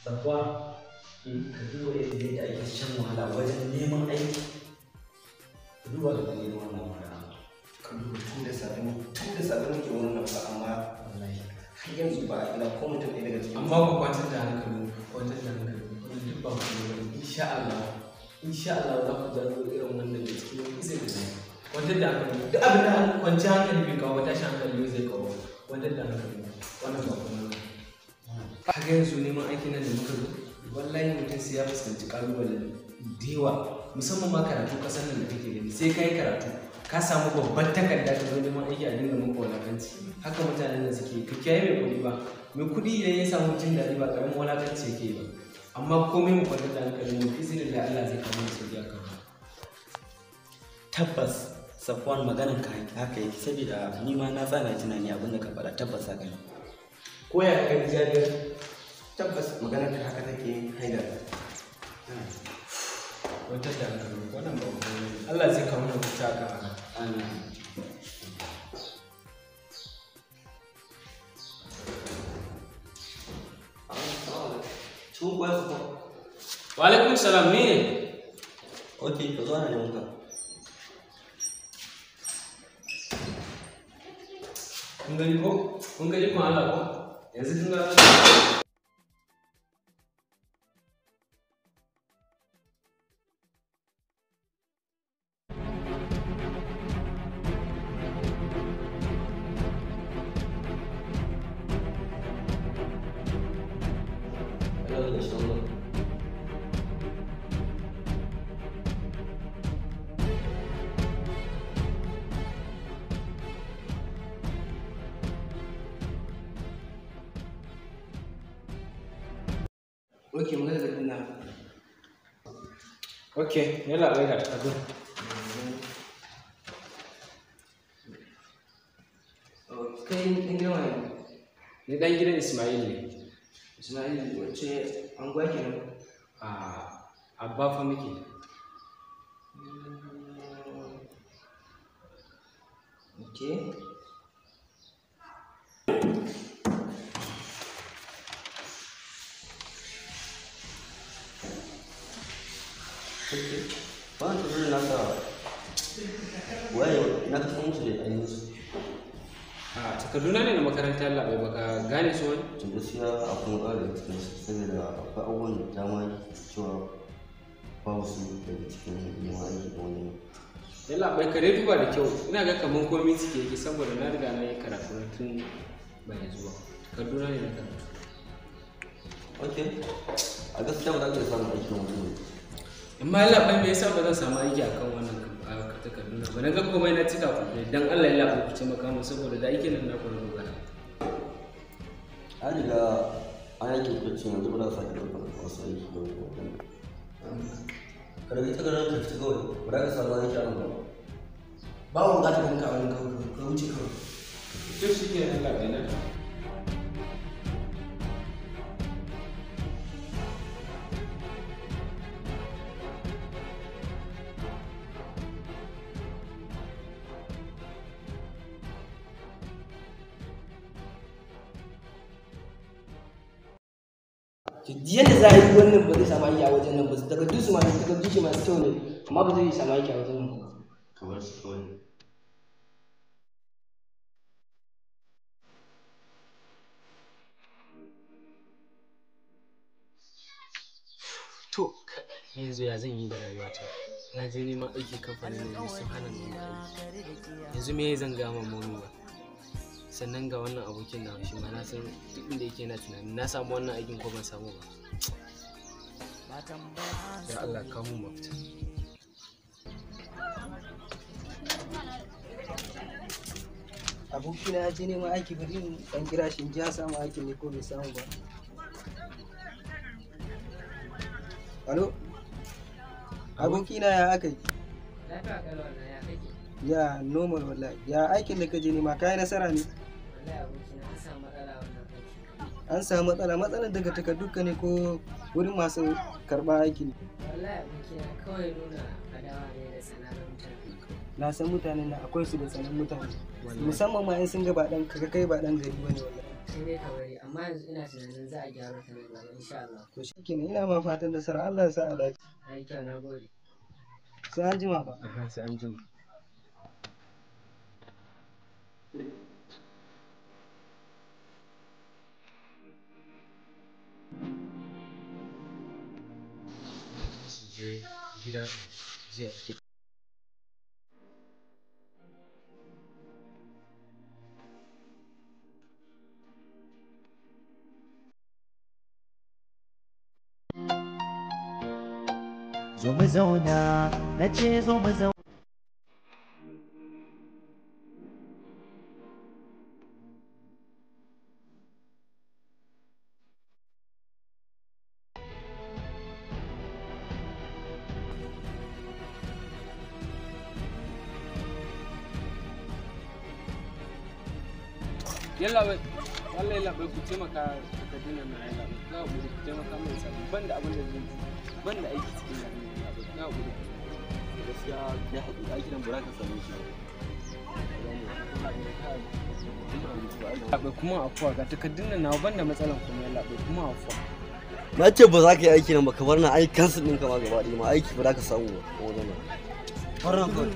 Safuwa, ka duba yadda ake shan wahala wajen neman aiki. Ka duba ka gani wannan wahala. Ka duba tun da safe muke wannan fa, amma wallahi har yanzu ba ina ko mutum ɗaya daga cikin. Amma ku kwantar da hankalin ku, kwantar da hankalin ku. Wannan duk ba ku ne. Insha Allah, insha Allah za ku gano irin wannan da cikin izinin Allah. Kwantar da hankalin ku. Duk abin da kwanci hankali bai kawo ba, tashi hankali zai kawo. Kwantar da hankalin ku. Wannan ba kuma ne. Kaga yanzu neman aikin nan da muka zo, wallahi mutum sai ya fuskanci ƙalubale da yawa, musamman ma karatu ƙasar nan da kake gani. Sai ka yi karatu, ka samu babban takarda, ka zo neman aiki a dinga maka wulakanci. Haka mutanen nan suke. Ka kiyaye mai kuɗi ba. Mai kuɗi idan ya samu jin daɗi ba ƙaramin wulakanci yake yi ba. Amma komai mu kwantar da hankalin mu, izinin da Allah zai kawo mana sauƙi a kan. Tabbas Safwan, maganan ka haka yake, saboda ni ma na tsana tunani abin da ka faɗa, tabbas haka ne. Ko ya ka gani, Jabir? Tabbas maganar ka haka take, Haidar. Kwantar da hankalin ku, wannan ba komai bane. Allah zai kawo mana mafita akan haka. Amin. Cikin kuwa su. Wa alaikum salam, ni ne. Ok, ka zo, ana neman ka. Kun gani ko? Kun gani kun Allah ko? Yanzu kun ga. Hello, da shi. Ok, magana da na. Ok, yalla bai, ga takardun. Kai ɗan gidan waye? Ni dan gidan Ismail ne. Ismail, wacce anguwa kenan? A Abba fa muke. Ok. Wannan tafirin naka waye na ka san musu da ainihin su? A takarduna ne na makaranta, yalla bai, baka gane su wani? To, gaskiya akwai matsala daga cikin su, saboda akwai abubuwan da dama cewa babu su daga cikin neman aiki da wani. Yalla bai, ka dai duba da kyau. Ina ga kaman komai cike yake, saboda na riga na yi karatu na tun ba yanzu ba. Takarduna ne na karatu. Ok, a gaskiya ba za ka iya samun aiki na mutum. Amma yalla bai, me yasa ba zan samu aiki akan wannan takarduna ba? Na ga komai na cika ku. Dan Allah yalla bai, ku taimaka mu, saboda da aikin nan na ku na dogara. An riga an yanke hukuncin, yanzu ba za a sake ɗaukar wasu aiki da wani wajen. Ka ɗauki takardar ka fita kawai, ba za ka samu aiki a nan ba. Ba mu buƙatar ganka a wurin, kawai ka wuce kawai. To shi ke nan labai na. To, yadda za a yi, wannan ba zai samu aiki a wajen nan ba. Takardu su masu takardu shi masu kyau ne, amma ba zai samu aiki a wajen nan ba. Ka bar su kawai. To, yanzu ya zan yi da rayuwata? Na je neman aiki kamfanin nan sun hana ni aiki. Yanzu me zan gama momi ba? Sannan ga wannan abokin na, shi ma na san duk inda yake yana tunanin na samu wannan aikin ko ban samu ba. Ya Allah, kawo mun mafita. Abokina ya je neman aiki, bari in dan kira shi in ji ya samu aikin ne ko bai samu ba. Alo, abokina, ya aka yi? Lafiya kalau wannan, ya kake? Ya normal wallahi. Ya aikin da ka je nema, ka yi nasara ne? Wallahi abokina, an samu matsala wannan aiki. An samu matsala? Matsalar daga takardunka ne ko wurin masu karɓa aiki ne? Wallahi abokina, kawai nuna adawa ne da tsana na mutane. Na san mutanen nan akwai su da tsanan mutane, musamman ma in sun ga ba dan ka kai ba dan gari bane wallahi. Sai dai ka bari, amma yanzu ina tunanin za a gyara ta nan gaba insha Allah. To shikenan, ina ma fatan nasara, Allah ya sa a dace. Ai kyau, na gode. Sai an jima fa. Aha, sai an jima. Je gida zai. Zo mu zauna, na ce zo mu zauna. Yalla bai, wallahi yalla bai, ku taimaka takardun nan na, yalla bai. Na gode, ku taimaka min sabu ban da abin da zan ci, ban da aiki cikin garin nan, yalla bai. Na gode. Gaskiya ya haƙuri, aiki nan ba za ka same shi ba. Yalla bai, kuma afuwa, ga takardun nan nawa, ban da matsalan kuma, yalla bai, kuma afuwa. Na ce ba za ka yi aiki nan ba, ka bar nan, ai kansu ɗinka ma gaba ɗaya ma aiki ba za ka samu ba a wajen nan. Bar nan kawai.